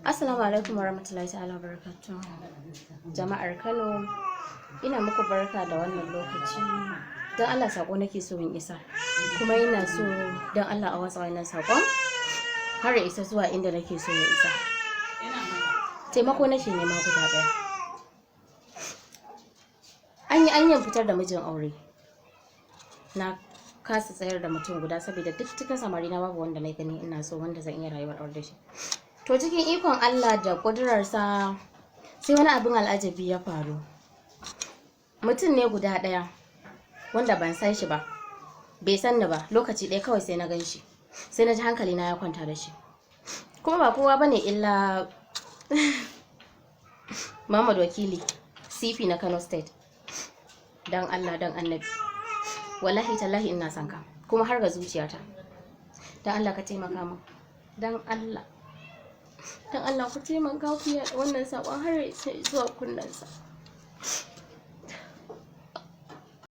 Assalamu alaikum warahmatullahi ta'ala barakatuh. Jama'ar Kano, ina muku barka da wannan lokaci. Don Allah, sako nake so in isa. Kuma ina so don Allah a watsa wannan sakon har ya isa zuwa inda nake so ya isa. Taimako nake nema guda ɗaya. An yi anyan fitar da mijin aure. Na kasa tsayar da mutum guda saboda duk cikin samari na babu wanda na gani ina so wanda zan iya rayuwar aure da shi. To, cikin ikon Allah da ƙudurarsa, sai wani abin al'ajabi ya faru. Mutum ne guda ɗaya wanda ban san shi ba, bai san ni ba, lokaci ɗaya kawai sai na gan shi. Sai na ji hankali na ya kwanta da shi. Kuma ba kowa bane illa Muhammad Wakili, CP na Kano State. Dan Allah, dan Annabi. Wallahi tallahi ina son ka, kuma har ga zuciyata. Dan Allah ka taimaka min. Dan Allah. Dan Allah ku taimaka ku yaɗa wannan saƙon har ya zuwa kunnensa.